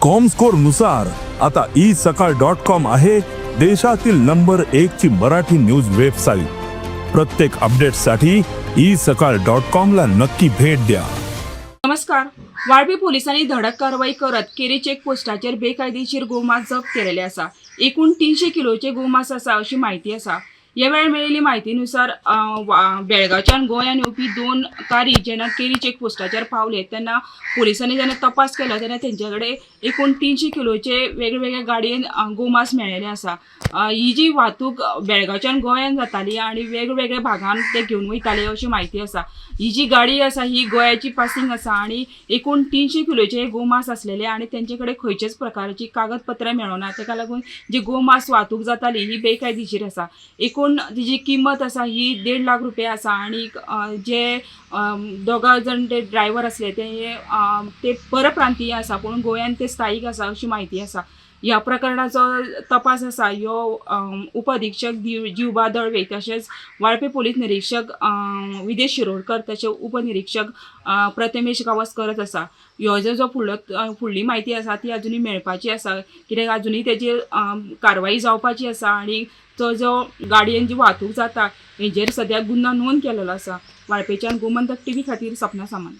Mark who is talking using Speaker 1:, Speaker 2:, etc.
Speaker 1: Comscore नुसार आता E सकाळ डॉट कॉम आहे देशातील नंबर एक ची मराठी न्यूज वेबसाईट. प्रत्येक अपडेटसाठी ई सकाळ डॉट कॉम ला नक्की भेट द्या.
Speaker 2: नमस्कार. वाळपी पोलिसांनी धडक कारवाई करत केरी चेक पोस्टाचेर बेकायदेशीर गोमांस जप्त केलेले आसा. एकूण 300 किलोचे गोमांस आसा अशी म्हायती आसा. ह्या वेळार मेळिल्ली म्हायतीनुसार बेळगांवच्यान गोंयान येवपी दोन कारी जेन्ना केरी चेक पोस्टाचेर पावले तेन्ना पोलिसांनी जेन्ना तपास केलो तेन्ना तेंचे कडेन एकूण 300 किलोचे वेगवेगळ्या गाडयेन गोमांस मेळिल्लें आसा. ही जी वाहतूक बेळगांवच्यान गोंयान जाताली आनी वेगवेगळ्या भागान ते घेवन वयताले अशी म्हायती आसा. ही जी गाडी आसा ही गोंयाची पासिंग आसा आनी एकूण 300 किलोचे गोमांस आसलेले आनी तेंचे कडेन खंयचेच प्रकारची कागदपत्रां मेळना. तेका लागून जी गोमांस वाहतूक जाताली ही बेकायदेशीर आसा. एकूण तिजी किंमत आसा ही 1.5 लाख रुपया आसा आनी जे दोगां जाण ते ड्रायव्हर आसले ते परप्रांतीय आसा, पूण गोंयान ते स्थायीक आसा अशी म्हायती आसा. ह्या प्रकरणाचो तपास आसा ह्यो उपअधिक्षक जिवबा दळवे तशेंच वाळपे पोलीस निरीक्षक विदेश शिरोडकर तशें उपनिरीक्षक प्रथमेश गांवस करत आसा. ह्यो जो जो फुडलो फुडली म्हायती आसा ती अजुनूय मेळपाची आसा, कित्याक अजुनूय तेजेर कारवाई जावपाची आसा आनी तो जो गाडयेन जी वाहतूक जाता हेजेर सद्याक गुन्यांव नोंद केलेलो आसा. वाळपेच्यान गोमंतक टीव्ही खातीर सपना सामंत.